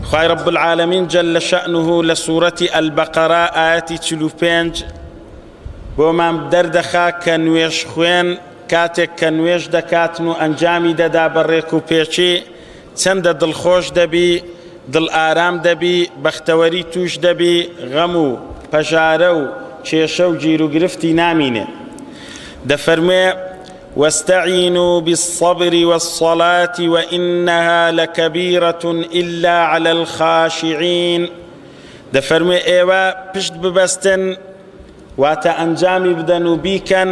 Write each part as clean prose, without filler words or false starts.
خوای رب العالمین جل شأنه لە سورەتی البقرە ئایەتی 45 بۆمان دەردەخا کە نوێژ خوێن کاتێک کە نوێژ دەکاتن و ئەنجامی دەدا بە ڕێک و پێکی چەندە دڵخۆش دەبی دڵ ئارام دەبی بەختەوەری توش دەبی غەم و پەژارە و کێشە و گیروگرفتی نامینێ دەفەرموێ واستعینوا بالصبر والصلاة وإنها لکبیرة إلا علی الخاشعین دەفەرموێ ئێوە پشت ببەستن واتە ئەنجامی بدەن و بیکەن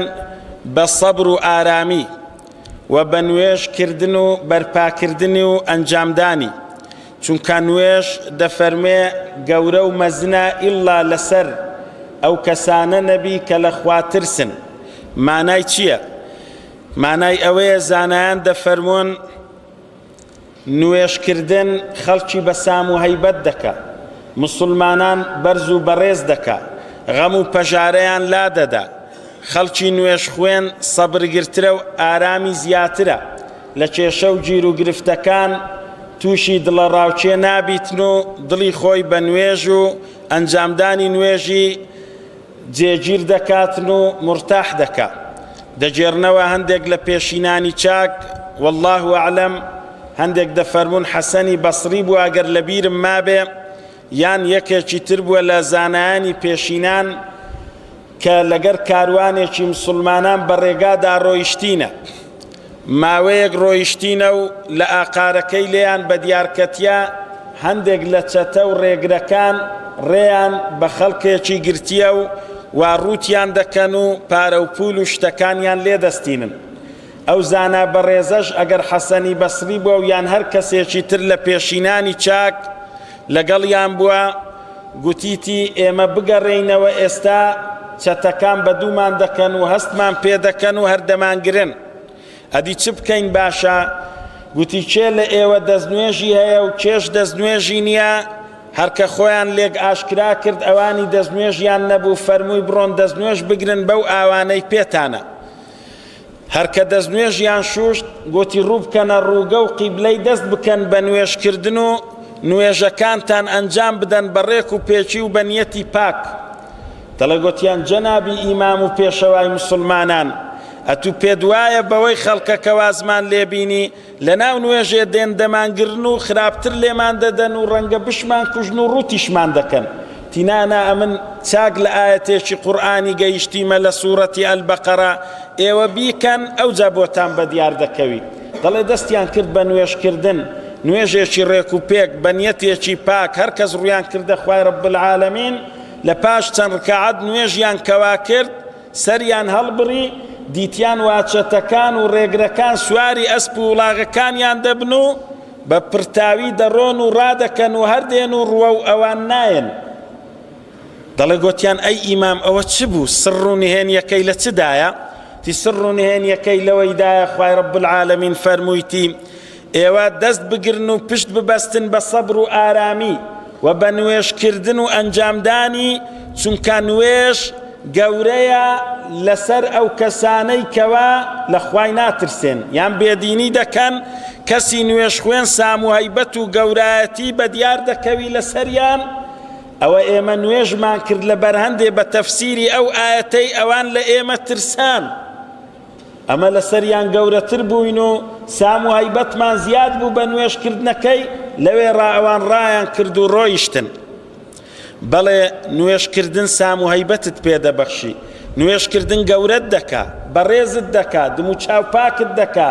بە سەبر و ئارامی و بە نوێژ کردن و بەرپاکردنی و ئەنجامدانی چونکە نوێژ دەفەرمێ گەورە و مەزنە ئیلا لەسەر ئەو کەسانە نەبی کە لە خوا ترسن مانای چییە؟ مانای ئەوەیە زانایان دەفەرموون نوێژکردن خەڵکی بە سام و هەیبەت دەکا، موسڵمانان بەرز و بەڕێز دەکا، غەم و پەژارەیان لادەدا، خەڵکی نوێژخوێن سەبرگرترە و ئارامی زیاترە، لە کێشە و گیروگرفتەکان تووشی دڵەڕاوکێ نابیتن و دڵی خۆی بە نوێژ و ئەنجامدانی نوێژی جێگیر دەکاتن و مورتاح دەکا. دەگێڕنەوە هەندێک لە پێشینانی چاک، واللە اعلم، هەندێک دەفەرموون حەسەنی بەسڕی بووە ئەگەر لەبیرم مابێ یان یەکێکی تر بووە لە زانایانی پێشینان کە لەگەر کاروانێکی مسوڵمانان بە ڕێگادا ڕۆیشتینە. ماوەیەک ڕۆیشتینە و لە ئاقارەکەی لێیان بەدیارکەتیە، هەندێک لە چەتە و ڕێگرەکان ڕێیان بە خەڵکێکی گرتیە و وا ڕووتیان دەکەن و پارە و پوول و شتەکانیان لێ دەستینن. ئەو زانا بەڕێزەش ئەگەر حەسەنی بەسری بووە و یان هەر کەسێکی تر لە پێشینانی چاک لەگەڵیان بووە، گوتیتی ئێمە بگەڕێینەوە ئێستا چەتەکان بەدوومان دەکەن و هەستمان پێدەکەن و هەر دەمانگرن ئەدی چ بکەین باشە؟ گوتی کێ لە ئێوە دەستنوێژی هەیە و کێش دەستنوێژی نییە؟ هەرکە خۆیان لێک ئاشکرا کرد ئەوانی دەستنوێژیان نەبوو فەرمووی بڕۆن دەستنوێژ بگرن بەو ئاوانەی پێتانە. هەر کە دەستنوێژیان شوشت، گوتی ڕوو بکەنە ڕووگە و قیبلەی دەست بکەن بە نوێژکردن و نوێژەکانتان ئەنجام بدەن بە ڕێک و پێکی و بە نیەتی پاک. دەڵێ گوتیان جەنابی ئیمام و پێشەوای موسڵمانان، ئەتوو پێت وایە بەوەی خەڵکەکە وازمان لێ بینی، لەناو نوێژێ دێن دەمانگرن و خراپتر لێمان دەدەن و ڕەنگە بشمان کوژن و ڕووتیشمان دەکەن. تی نا نا ئەمن چاک لە ئایەتێکی قورئانی گەیشتیمە لە سورەتی البقرە ئێوە بیکەن ئەوجا بۆتان بەدیار دەکەوی. دەڵێ دەستیان کرد بە نوێژ کردن نوێژێکی ڕێک و پێک بە نیەتێکی پاک هەرکەس ڕوویان کردە خوای رب العالمین لە پاش چەند ڕکاعەت نوێژیان کەوا کرد سەریان هەڵبڕی، دیتیان وا چەتەکان و ڕێگرەکان سواری ئەسپ و وڵاغەکانیان دەبن و بە پرتاوی دەڕۆن و ڕادەکەن و هەر دێن و ڕووەو ئەوان نایەن. دەڵێ گۆتیان ئەی ئیمام ئەوە چ بوو؟ سڕ و نهێنیەکەی لە چ دایە؟ تی سڕ و نهێنیەکەی لەوەیدایە خوای رب العالمین فەرموویتی ئێوە دەست بگرن و پشت ببەستن بە سەبر و ئارامی و بە نوێژکردن و ئەنجامدانی، چونکە نوێژ گەورەیە لەسەر ئەو کەسانەی کەوا لە خوای ناترسێن یان بێدینی دەکەن، کەسی نوێژخوێن سام و هەیبەت و گەورایەتی بەدیار دەکەوی لەسەریان، ئەوە ئێمە نوێژمان کرد لەبەر هەندێ بە تەفسیری ئەو ئایەتەی ئەوان لە ئێمە ترسان. ئەمە لەسەریان گەورەتر بووین و سام و هەیبەتمان زیاد بوو بە نوێژکردنەکەی، لەوێ ڕا ئەوان ڕایان کرد و ڕۆیشتن. بەڵێ نوێژکردن سام و هەیبەتت پێ دەبەخشی، نوێژکردن گەورەت دەکا، بەڕێزت دەکا، دموچاو پاکت دەکا،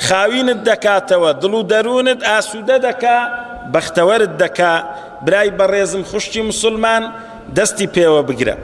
خاوینت دەکاتەوە، دڵ و دەروونت ئاسوودە دەکا، بەختەوەرت دەکا، برای بەڕێزم خوشکی موسڵمان دەستی پێوە بگرە.